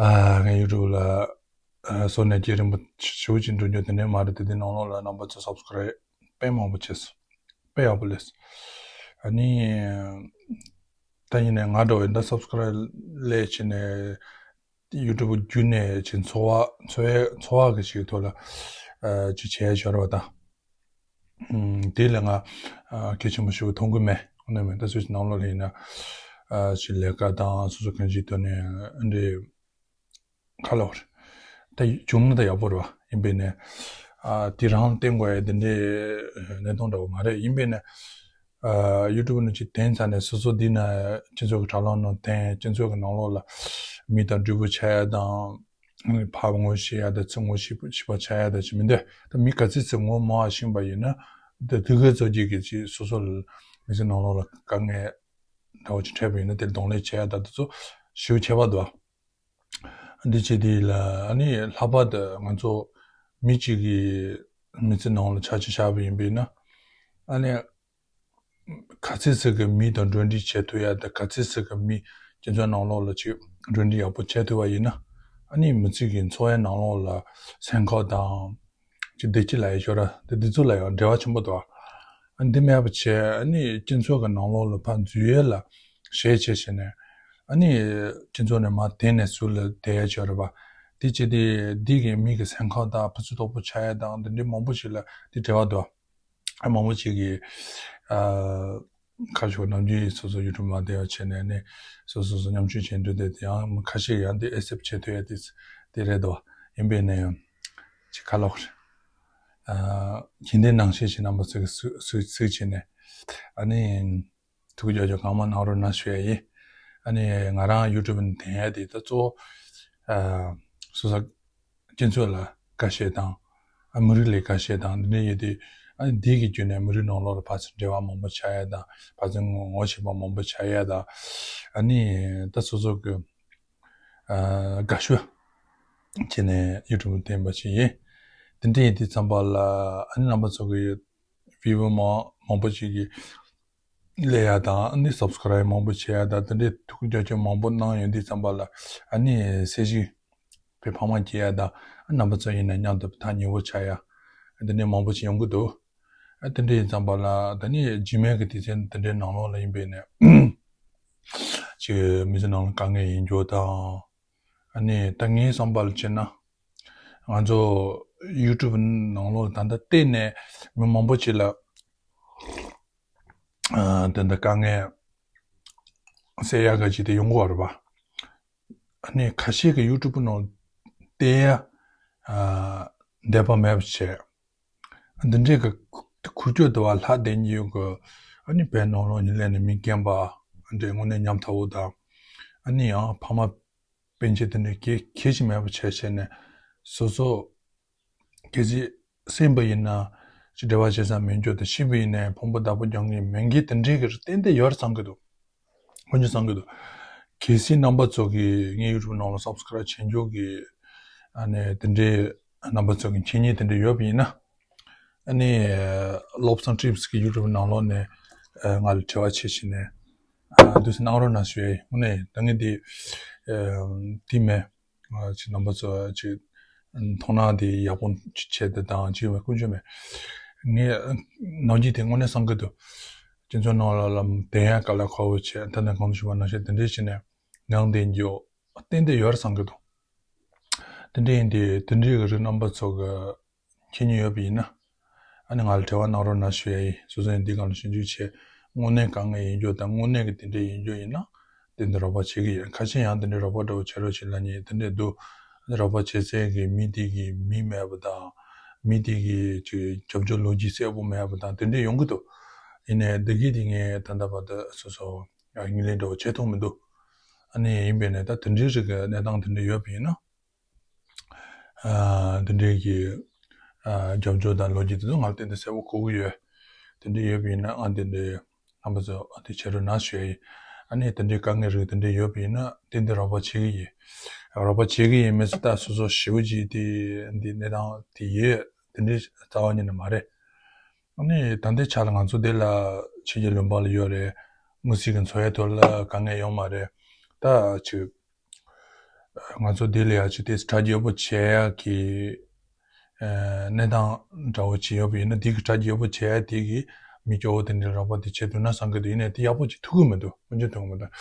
ཨ། ངའི་ཡུ་ཊུབ་ལ་ཨ་བཟོ་ནས་རྒྱུན་རིང་པོ་ཞེ་པོ་ཅིག་འགྲོ་རྒྱུ་དེ་འདྲ་མ་རེད་དེ། དེ་ནང་ལོགས་ལ་རྣམ་པ་ཚོ་སབ་སི་ཀ་རེབ་དཔེ་མང་པོ་བྱས་སོང་། དཔེ་ཡག་པོ་སླེབས་སོང་། ཨ་ནི་ད་ཡིན་ནའི་ང་འདྲ་བོ་ཡིན་ད་སབ་སི་ཀ་རེབ་སླེབས་བྱས་ནས་ཡུ་ཊུབ་བརྒྱུད་ནས་ཅིག་འཚོ་བ་འཚོ་བའི་འཚོ་བ་གི་ཅིག་ཐོག་ལ་ཨ་ཅིག་བྱས་ཤོར་བ་དང་། ཨུམ། དེ་ལས་ང་ཨ་གལ་ཆེན་པོ་ཞིག་མཐོང་གི་མེད། དངོས་གནས་མེད། ད་སུས་ནང་ལོགས་ལ་ཡིན་ན་ཨ་ཅིག་ལས་ཀ་དང་སོ་སོ་གང་ཅིའི་ཐོག་ནས་འདི་ག་ལ་བར་ད་བྱུང་ན་ད་ཡག་པོ་རེད་པ། ཡིན་པས་ནས་ཨ་དེ་རང་བསྟེན་དགོས་ཡ་དེ་འདྲའི་གནད་དོན་འདྲ་བོ་མ་རེད། ཡིན་པས་ནས་ཨ་ཡུ་ཊུབ་ནང་ཅིག་བསྟན་ཚར་ནས་སོ་སོ་འདི་ན་སྤྱི་ཚོགས་ཀྱི་དྲ་ལམ་ནང་བསྟན། སྤྱི་ཚོགས་ཀྱི་ནང་ལོགས་ལ་མི་དང་འདྲིས་པོ་བྱ་ཡ་དང་། ཕར་ངོ་ཤེས་ཡ་དང་ཚུར་ངོ་ཤེས་པ་ཤེས་པ་བྱ་ཡ་དང་ཅིག་མི་འདུག་ད་མི་ག་ཚོད་ཅིག་ངོ་མ་ཤེས་པ་ཡིན་ན་དེ་དེ་གའི་ཚོ་གཅིག་གིས་ཅིག་སོ་སོ་ལ་མི་ཚེ་ནང་ལོགས་ལ་དཀའ་ངལ་འདྲ་བོ་ཅིག་འཕྲད་པ་ཡིན་ན་དེར་གདོང་ལེན་བྱེད་ཡ་དང་དེ་ཚོ་ཞེ་པོ་ཁྱད་པར་འདུག་འདི་བྱེད་དུས་ལ་ཨ་ནི་ལྷག་པར་དུ་ང་ཚོ་མི་གཅིག་གིས་མི་ཚེ་ནང་ལ་ཆ་ཅིག་བཞག་པ་ཡིན་པས་ན་ཨ་ནི། ག་ཚོད་ཅིག་གི་མི་དང་འགྲོ་འགྲུལ་བྱེད་ཐུབ་ཡ་དང་ག་ཚོད་ཅིག་གི་མི་སྤྱི་ཚོགས་ནང་ལོགས་ལ་ཅིག་འགྲོ་འགྲུལ་ཡག་པོ་བྱེད་ཐུབ་པ་ཡིན་ན། ཨ་ནི་མི་ཚེ་གི་འཚོ་བའི་ནང་ལོགས་ལ་སེམས་ཁམས་དང་། ཅིག་བདེ་སྐྱིད་ལ་ཡ་ཤོར་ར་དེ་འདི་ཚོ་ལ་ཡང་འབྲེལ་བ་ཆེན་པོ་འདུག་ཨ་འདི་མེད་པ་བྱས་ཨ་ནི་སྤྱི་ཚོགས་ཀྱི་ནང་ལོགས་ལ་ཕར་འཛུལ་ཡས་ལ་ཞེད་བྱས་བྱས་ནས་ཨ་ནི་སྤྱི་ཚོགས་ནས་མར་དེད་ནས་ཟུར་ལ་བསྡད་ཡ་ཤོར་ར་བ། དེ་བྱས་ཏེ་འདི་གི་མི་གི་སེམས་ཁམས་དང་ཕུ་ཚུ་དོག་པོ་ཆགས་ཡ་དང་འདི་འདྲའི་མང་པོ་ཞིག་ལ་འདི་འབྲེལ་བ་འདུག་ཨ་མང་པོ་ཅིག་གིས་ཨ་ཁ་ཤས་ནམ་རྒྱུན་སོ་སོ་ཡུ་ཊུབ་མ་བསྡད་པ་བྱས་ནས་ནི་སོ་སོ་སོ་མཉམ་ཞུགས་བྱས་འདུག་དེ་དེ་ཡང་ཁ་ཤས་ཡང་དེ་ཨེ་སེབ་བྱེད་ཐུབ་ཡ་དེ་དེ་རེད་དོ། ཡིན་པས་ནས་ཅིག་ཁ་ལོག་རེད། ཨ་གཞན་དེ་ནང་བཞིན་ཞིག་རྣམ་པ་ཚོ་གི་སུ་སུ་སུ་བྱས་ནས་ཨ་ནི་ཐུགས་རྗེ་ཆེ་གང་མང་གནང་རོགས་གནང་ཞུ་ཡ་ཡིན། ཨ་ནི་ང་རང་ཡུ་ཊུབ་ནས་བསྟན་ཡ་དེ་ད་གཙོ་བོ་ཨ་སོ་སོ་སྤྱི་ཚོགས་ལ་དགའ་ཤས་དང་། ཨ་མི་རིགས་ལ་དགའ་ཤས་དང་འདི་འདྲ་ཡོད་དུས། ཨ་ནི་འདི་གི་བརྒྱུད་ནས་མི་རིགས་ནང་ལོགས་ལ་ཕར་ཚུར་འབྲེལ་བ་མང་པོ་ཆགས་ཡ་དང་ཕར་ཚུར་ངོ་ངོ་ཤེས་པ་མང་པོ་ཆགས་ཡ་དང་། ཨ་ནི་ད་སོ་སོ་གི་ཨ་དགའ་ཤོས་བྱས་ནས་ཡུ་ཊུབ་བསྟན་པ་ཞིག་ཡིན། འདི་འདྲ་ཡིན་དུས་ཙམ་པ་ལ་ཨ་ནི་རྣམ་པ་ཚོ་གི་བི་ཡུ་མང་མང་པོ་ཞིག་གིས་སླེབས་ཡ་དང་ཨ་ནི་སབ་སི་ཀ་རེབ་མང་པོ་བྱེད་ཡ་དང་དེ་འདྲའི་ཐུགས་རྒྱ་ཆེ་མང་པོ་གནང་ཡོང་དུས་ཙམ་པ་ལ་ཨ་ནི་གསལ་བཤད་པའི་ཕ་མ་སྐྱེ་ཡ་དང་རྣམ་པ་ཚོ་ཡིན་ན་མཉམ་དུ་ཐག་ཉེ་བོ་ཆགས་ཡ་དེ་འདྲའི་མང་པོ་ཞིག་ཡོང་གི་འདུག་ཨ་དེ་འདྲ་ཡིན་ཙམ་པ་ལ་ད་ནི་རྗེས་མའི་གི་དུས་ཚོད་དེ་འདྲའི་ནང་ལོགས་ལ་ཡིན་པས་ནས་ཅིག་མི་ཚེ་ནང་ལ་དཀའ་ངལ་ཡིན་རྒྱུ་དང་། ཨ་ནི་ད་ངའི་བསམ་པ་ལ་བྱས་ན་ང་ཚོ་ཡུ་ཊུབ་ནང་ལོགས་ལ་ད་ལྟ་བལྟས་ནས་མི་མང་པོ་ཅིག་ལ་ཨ་དེ་འདྲ་དཀའ་ངལ་སེལ་ཡག་ག་ཅིག་དེ་ཡོང་གི་ཡོད་རེད་པ། ཨ་ནི་ཁ་ཤས་ཀྱིས་ཡུ་ཊུབ་ནང་བལྟས་ཡ་ཨ་འདོད་པ་མེད་པ་བྱས། འདི་འདྲའི་གི་ཁུ་ཁུར་སྐྱོད་དུ་བ་ལྷག་ལྡན་གྱི་ཡོད་གི། ཨ་ནི་བོད་ནང་ལོགས་ཉིད་ལས་ནས་མི་རྒན་པ་འདྲའི་དངོས་གནས་ཉམ་ཐག་པོ་དང་། ཨ་ནི་ཡང་ཕ་མ་སྤུན་མཆེད་དེ་འདྲའི་གལ་གལ་ཞིག་མེད་པ་བྱས་བྱས་ནས། སོ་སོ་གལ་སྲིད་སེམས་པ་ཡིན་ན་ཅི་འབྲེལ་བ་བྱེད་ས་མེད་རྒྱུ་དང་། ཤི་བ་ཡིན་ནའི་ཕུང་པོ་བདག་པོ་རྒྱག་མཁན་མེད་མཁན་དེ་འདྲའི་གི་རིགས་ཏན་ཏན་ཡོད་རེད་བསམ་གི་འདུག། དཀོན་མཆོག་བསམ་གི་འདུག། གལ་སྲིད་རྣམ་པ་ཚོ་གིས་ངའི་YouTube ནང་ལ་སབ་སི་ཀ་རབ་བྱེད་མགྱོགས་ཀྱི། ཨ་ནི་དེ་འདྲའི་རྣམ་པ་ཚོ་གི་མཁྱེན་ཉེན་དེ་འདྲ་ཡོད་པ་ཡིན་ན། ཨ་ནི་བློ་བཟང་ཊིབ་སི་གི་YouTube ནང་ལོགས་ནས་ང་ལ་དྲི་བ་བྱེད་བྱས་ནས་འདུག་སེ་གནང་རོགས་གནང་ཞུ་ཡ་ཡིན། དངོས་གནས་ད་ངས་དེ་དེ་མེད། ཅིག་རྣམ་པ་ཚོ་ཅིག་མཐོང་སྣང་དེ་ཡག་པོ་བྱས་ཏེ་དང་ཅིག་མེད་དཀོན་མཆོག་མེད། ངས་ནམ་རྒྱུན་དེ་དངོས་གནས་བསམ་གི་འདུག། སྤྱི་ཚོགས་ནང་ལ་ལམ་བསྟན་ཡ་དཀའ་ལས་ཁག་པོ་བྱས། ད་ནས་གོང་དུ་ཞུས་པ་ནང་བཞིན་དེ་འདྲས་བྱས་ནས་ངང་བསྡད་རྒྱུ་ཏན་ཏན་ཡོད་རེད་བསམ་གི་འདུག། དེ་འདྲས་ཡིན་དུས་དེ་འདྲས་ཀྱི་རིགས་རྣམ་པ་ཚོ་གི་མཁྱེན་ཉེན་ཡོད་པ་ཡིན་ན། ཨ་ནི་ང་ལ་དྲི་བ་གནང་རོགས་གནང་ཞུ་ཡ་ཡིན། སོ་སོ་ཡིན་འདི་སྒང་ལ་ཞིབ་འཇུག་བྱས། དངོས་གནས་དཀའ་ངལ་ཡིན་རྒྱུ་དང་། དངོས་གནས་ཀྱི་དེ་འདྲས་ཡིན་རྒྱུ་ཡིན་ན་དེ་འདྲས་རོགས་པ་བྱེད་ཀྱི་ཡིན། ཁ་ཤས་ཡང་དེ་འདྲས་རོགས་པ་འདྲ་བོ་བྱེད་རོགས་བྱེད་ལབ་མཁན་དེ་འདྲས་འདུག། རོགས་པ་བྱེད་སའི་གི་མི་དེ་གི་མིང་མེད་པ་དང་། མི་དེ་གི་ཅིག་རྒྱབ་སྐྱོར་ལོ་རྒྱུས་གསལ་པོ་མེད་པ་དང་དེ་འདྲས་ཡོང་གི་འདུག། ཡིན་ནའི་འདི་གི་དེ་ངས་ད་ལྟ་བར་དུ་སོ་སོ་ངོས་ལེན་འདྲ་བོ་བྱེད་ཐུབ་མི་འདུག། ཨ་ནི་ཡིན་པས་ནས་ད་དེ་འདྲའི་རིགས་ཀྱི་གནས་སྟངས་དེ་འདྲ་ཡོད་པ་ཡིན་ན། ཨ་དེ་འདྲའི་གི་ཨ་རྒྱབ་སྐྱོར་དང་ལོ་རྒྱུས་དེ་ཚོ་ང་ལ་ཏན་ཏན་གསལ་པོ་དགོས་ཀྱི་ཡོད། དེ་འདྲ་ཡོད་པ་ཡིན་ན་ང་དེ་འདྲའི་རྣམ་པ་ཚོ་ཨ་དེ་བྱེད་རོགས་གནང་ཞུ་ཡ་ཡིན། ཨ་ནི་དེ་འདྲའི་དཀའ་ངལ་རིགས་དེ་འདྲ་ཡོད་པ་ཡིན་ན་ཏན་ཏན་རོགས་པ་བྱེད་ཀྱི་ཡིན། རོགས་པ་བྱེད་ཀྱི་ཡིན་མིན་ཟེར་ད་སོ་སོ་ཞེ་པོ་ཅིག་དེ་འདི་གནས་སྟངས་དེ་ཡོད་དེ་འདྲའི་རྩ་བ་ཉིད་ནས་མ་རེད། ཨ་ནི་ད་ལྟའི་ཆ་ལ་ང་ཚོ་འདི་ལ་ཕྱི་རྒྱལ་ལུང་པ་ལ་ཡོད་རེད། དངོས་སུ་གི་འཚོ་བའི་ཐོག་ལ་དཀའ་ངལ་ཡོད་མ་རེད། ད་ཅིག་ང་ཚོ་འདི་ལ་ཡ་ཅིག་ཏོག་ཙམ་གྲ་རྒྱས་པོ་བྱེད་ཡ་གི་ཨ་གནས་སྟངས་འདྲ་བོ་ཅིག་ཡོད་པ་ཡིན་ན། དེ་གི་གྲ་རྒྱས་པོ་བྱེད་ཡ་དེ་གི་མི་སྐྱོ་བོ་དེ་འདྲའི་རོགས་པ་དེ་བྱེད་ཐུབ་ན་བསམ་གི་འདུག། ཡིན་ནའི་དེ་ཡག་པོ་ཅིག་ཐུབ་གི་མི་འདུག། དཀོན་མཆོག་ཐུག་གི་མི་འདུག།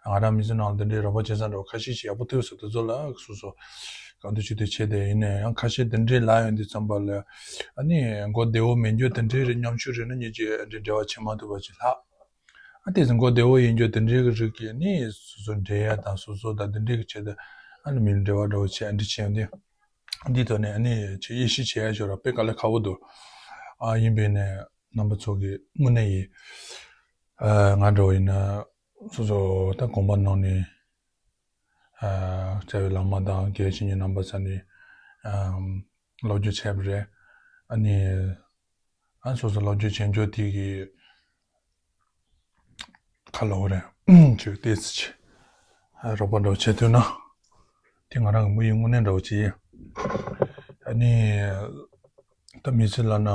ང་རང་མི་ཚེ་ནང་ལ་འདི་འདྲའི་རོགས་པ་བྱེད་ས་འདྲ་བོ་ཁ་ཤས་ཤིག་ཡག་པོ་ཐུབ་སོང་། དེ་ཚོ་ལ་སོ་སོ་གང་ཐུབ་ཅི་ཐུབ་བྱས་ཏེ། ཡིན་ནའི་ཡང་ཁ་ཤས་དེ་འདྲའི་ལབ་ཡོང་དུས་ཙམ་པ་ལ་ཨ་ནི་མགོ་བདེ་བོ་མེད་རྒྱུ་དེ་འདྲའི་རིགས་ཉམ་ཆུང་རིགས་ནི་ཉིད་ཀྱིས་འདྲའི་འབྲེལ་བ་བྱེད་མ་ཐུབ་པ་ཅིག་ལྷག། ཨ་དེ་ཚོ་མགོ་བདེ་བོ་ཡིན་རྒྱུ་དེ་འདྲའི་གི་རིགས་ཀྱིས་ནི་སོ་སོ་འབྲེལ་ཡ་དང་སོ་སོ་དང་དེ་འདྲའི་གི་ཆེད་དུ་ཨ་ནི་མི་འབྲེལ་བ་འདྲ་བོ་བྱས། ཨ་འདྲ་བྱས་ཡོང་དུས་འདིའི་ཐོག་ནས་ཨ་ནི་ཅིག་དབྱེ་ཞིབ་བྱེད་ཡ་ཞོར་དཔེ་དཀའ་ལས་ཁག་པོ་འདུག། ཨ་ཡིན་པས་ནས་རྣམ་པ་ཚོ་གི་དངོས་གནས་ཡིན། ཨ་ང་འདྲ་བོ་ཡིན་ན་སོ་སོ་ད་དགོངས་པ་གནང་ནས། ཨ་རྩ་བའི་བླ་མ་དང་དགེ་བའི་བཤེས་གཉེན་རྣམ་པ་ཚོ་ནས་ཨམ་སློབ་སྦྱོང་བྱས་པ་རེད། ཨ་ནི་ཨ་སོ་སོ་སློབ་སྦྱོང་བྱེད་མགྱོགས་དེ་གི་ཁ་ལོ་རེད། ཅིག་ཏོག་ཙམ་ཅིག་ཨ་རོགས་པ་འདྲ་བོ་བྱེད་ཐུབ་ན་དེ་ང་རང་གི་དམིགས་ཡུལ་དངོས་གནས་འདྲ་བོ་ཅིག་ཡིན། ཨ་ནི་ད་མི་ཚེ་ལ་ན་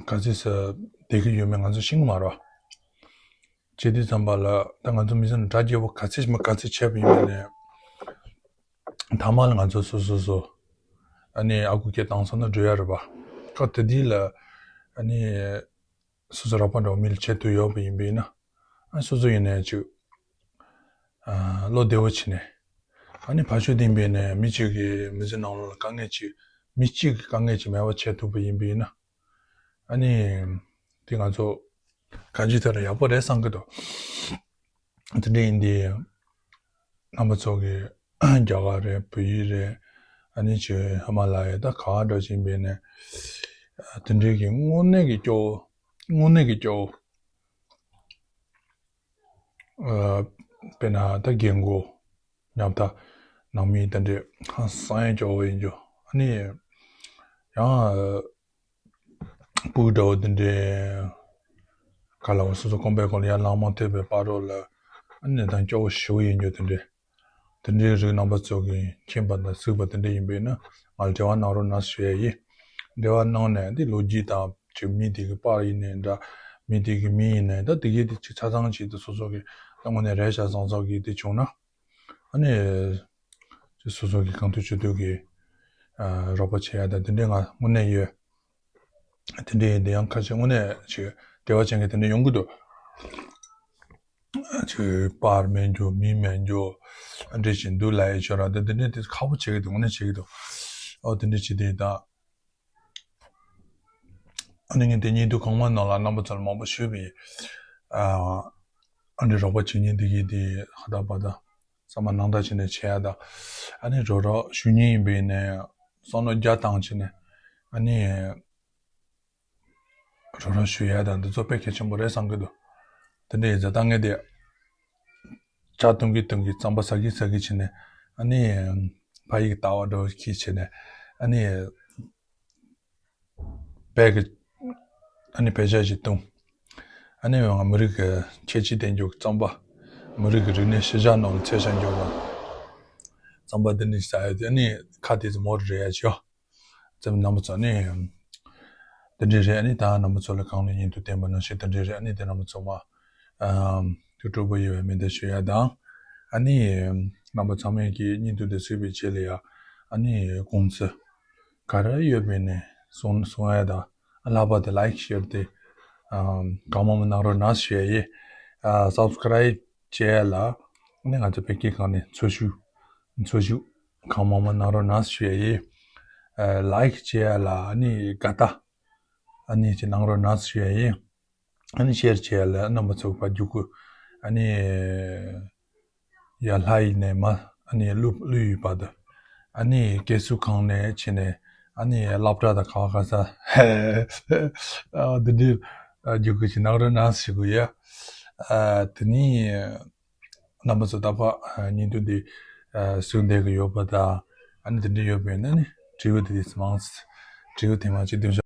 ག་ཚོད་ཙམ་བསྡད་ཀྱི་ཡོད་མེད་ང་ཚོ་ཤེས་ཀྱི་མ་རེད་བ། བྱེད་དུས་ཙམ་པ་ལ་ད་ང་ཚོ་མི་ཚེ་ནང་གྲ་རྒྱས་པོ་ག་ཚོད་མ་ག་ཚོད་བྱས་པ་ཡིན་པ་ནས་ཐ་མ་ལ་ང་ཚོ་སོ་སོ་སོ་ཨ་ནི་ཨ་ཁུ་སྐད་བཏང་སོང་ན་འགྲོ་ཡ་རེད་པ། སྐབས་དེ་དུས་ལ་ཨ་ནི་སོ་སོ་རོགས་པ་འདྲ་བོ་མི་ལ་བྱེད་ཐུབ་ཡོད་པ་ཡིན་པ་ཡིན་ན། ཨ་སོ་སོ་ཡིན་ནའི་ཅིག་ཨ་བློ་བདེ་བོ་བྱས་ནས། ཨ་ནི་ཕར་ཕྱོགས་དེ་ཡིན་པ་ཡིན་ནའི་མི་གཅིག་གི་མི་ཚེ་ནང་ལོགས་ལ་དཀའ་ངལ་ཅིག་མི་གཅིག་གི་དཀའ་ངལ་ཅིག་མེད་པ་བྱེད་ཐུབ་པ་ཡིན་པ་ཡིན་ན། ཨ་ནི་དེ་ང་ཚོ་གང་ཅིའི་ཐད་ལ་ཡག་པོ་རེད་བསམ་གི་འདུག། དེ་འདྲ་ཡིན་དུས་རྣམ་པ་ཚོ་གི་རྒྱ་གར་རེད། བོད་ཡིག་རེད། ཨ་ནི་ཅིག་ཧི་མ་ལ་ཡ་ད་ག་བ་འདྲ་ཅིག་ཡིན་པ་ཡིན་ནའི་དེ་འདྲའི་གི་དངོས་གནས་ཀྱི་སྐྱོ་བོ། དངོས་གནས་ཀྱི་སྐྱོ་བོ། ཨ་དཔེར་ན་ད་རྒན་རྒོན་ཉམ་ཐག་ནང་མི་དེ་འདྲའི་ཧང་སང་ཡང་སྐྱོ་བོ་ཡིན་རྒྱུ། ཨ་ནི་ཡང་སྤུ་གུ་འདྲ་བོ་དེ་འདྲའི་ག་ལ་བ་སོ་སོ་རྐང་པའི་སྒང་ལ་ཡར་ལངས་མ་ཐུབ་པའི་བར་རོ་ལ་ཨ་ནི་ད་སྐྱོ་བོ་ཞེ་པོ་ཡིན་རྒྱུ་དེ་འདྲའི། དེ་འདྲའི་རིགས་རྣམ་པ་ཚོ་གིས་མཁྱེན་པ་དང་གཟིགས་པ་དེ་འདྲ་ཡིན་པས་ན་ང་ལ་འབྲེལ་བ་གནང་རོགས་གནང་ཞུ་ཡ་ཡིན། འབྲེལ་བ་གནང་ནས་འདི་ལོ་རྒྱུས་དང་ཅིག་མི་དེ་གི་པར་ཡིན་ནའི་འདྲ། མི་དེ་གི་མིང་ཡིན་ནའི་ད་དེ་གའི་དེ་ཅིག་ཆ་ཚང་ཅིག་ཏུ་སོ་སོ་གི་ད་དངོས་གནས་རེ་ཞིག་བཟང་ཚོགས་ཀྱི་དེ་བྱུང་ན་ཨ་ནི་ཅིག་སོ་སོ་གི་གང་ཐུབ་ཅི་ཐུབ་ཀྱི་ཨ་རོགས་པ་བྱེད་ཡ་ད་དེ་འདྲའི་ང་དངོས་གནས་ཡོད། དེ་འདྲའི་དེ་ཡང་ཁ་ཤས་དངོས་གནས་ཅིག་བདེ་བ་ཅན་གྱི་དེ་འདྲ་ཡོང་གི་འདུག། ཅིག་པར་མེད་རྒྱུ་མི་མེད་རྒྱུ་འདྲ་ཞིག་འདུག་ལབ་ཡ་ཅིག་ཡོད་ར། དེ་དེ་འདྲའི་དེ་ཁག་པོ་བྱེད་ཀྱི་འདུག། དངོས་གནས་བྱེད་ཀྱི་འདུག། ཨོ་དེ་འདྲ་བྱེད་དེ་ད། ཨ་ནི་ངས་དེ་ཉིན་དུ་གོང་མ་ནང་ལ་རྣམ་པ་ཚོ་ལ་མང་པོ་ཞུས་པ་ཡིན། ཨ་ཨ་འདྲའི་རོགས་པ་བྱེད་མཁན་དེ་གིས་དེ་ཧ་ད་པ་ད། བསམ་པ་ནང་དག་བྱས་ནས་བྱས་ཡ་དང་། ཨ་ནི་རོགས་རོགས་ཞུ་མཁན་ཡིན་པས་ནས་བསམ་བློ་རྒྱ་བཏང་བྱས་ནས་ཨ་ནི་ གྲོགས་རོགས་ཞུ་ཡ་དང་འདི་ཚོ་དཔེ་གལ་ཆེན་པོ་རེད་བསམ་གྱི་འདུག་དེ་འདྲ་ཡིན་ཙང་ད་ངས་དེ་ཇ་འཐུང་གི་འཐུང་གི་རྩམ་པ་ཟ་གི་ཟ་གི་བྱས་ནས་ཨ་ནི་ཕ་ཡིག་ལྟ་བ་འདྲ་བོ་གིས་བྱས་ནས་ཨ་ནི་བལ་གྱི་ཨ་ནི་བལ་ཇ་ཞིག་བཏུང་། ཨ་ནི་ང་མི་རིགས་ཀྱི་ཁྱད་ཆོས་ལྡན་རྒྱུ་རྩམ་པ། མི་རིགས་ཀྱི་རིག་གནས་ཤུལ་བཞག་ནང་ལ་ཚད་བཞག་རྒྱུ་དང་། རྩམ་པ་འདི་འདྲ་ཟ་ཡ་དེ་ཨ་ནི་ཁ་དེ་ཚོ་མོ་རེ་རེ་ཡ་ཅིག་ཡོད། ཙམ་རྣམ་པ་ཚོ་ནི་འདི་འདྲ་རེད། ཨ་ནི་ད་རྣམ་པ་ཚོ་ལ་གང་ནས་བརྙན་ཐུང་བསྟན་པ་ནང་བཞིན་འདི་འདྲ་རེད། ཨ་ནི་དེ་རྣམ་པ་ཚོ་མ་ཨམ་ཐུགས་སྤྲོ་པོ་ཡོད་པའི་མེ་མདའ་ཞུ་ཡ་དང་། ཨ་ནི་རྣམ་པ་ཚང་མས་ཀྱི་བརྙན་ཐུང་འདི་གཟིགས་པའི་རྗེས་ལ་ཡ་ཨ་ནི་དགོངས་ཚུལ་ག་རེ་ཡོད་པའི་ནས་གསུང་གསུང་ཡ་དང་། ཨ་ལྷག་པར་དུ་ལའིཀ་ཤེར་དེ་ཨམ་གང་མང་མང་གནང་རོགས་གནང་ཞུ་ཡ་ཡིན། ཨ་སབ་སི་ཀ་རའིབ་བྱེད་ཡ་ལ་ཨ་ནི་ང་ཚོ་བོད་སྐད་སྒང་ནས་འཚོ་བཞུགས། འཚོ་བཞུགས་གང་མང་མང་གནང་རོགས་གནང་ཞུ་ཡ་ཡིན། ཨ་ལའིཀ་བྱེད་ཡ་ལ་ཨ་ནི་དགའ་རྟགས་ཨ་ནི་ཅིག་གནང་རོགས་གནང་ཞུ་ཡ་ཡིན། ཨ་ནི་ཤེར་བྱེད་ཡ་ལ་རྣམ་པ་ཚོ་ཕར་རྒྱུག་གི། ཨ་ནི་ཡ་ལྷ་ཡིན་ནས་མ་ཨ་ནི་ཀླུ་ཀླུ་ཡི་བར་དུ་ཨ་ནི་སྐྱེ་སུ་གང་ནས་ཕྱིན་ནས་ཨ་ནི་སློབ་གྲྭ་དང་ག་བ་ག་ས་ཨ་འདི་འདྲའི་རྒྱུག་གི་ཅིག་གནང་རོགས་གནང་ཞུ་གི་ཡ། ཨ་དེ་ནི། རྣམ་པ་ཚོ་ད་ཕར་ཨ་བརྙན་ཐུང་འདི་ཨ་གཟིགས་བསྡད་ཀྱི་ཡོད་པ་དང་། ཨ་ནི་དེ་འདྲ་ཡོད་པ་ཡིན་ན་ནི་དྲི་བ་དེ་དེ་མང་། དྲི་བ་དེ་མང་ཅིག་འདོན་ཤོག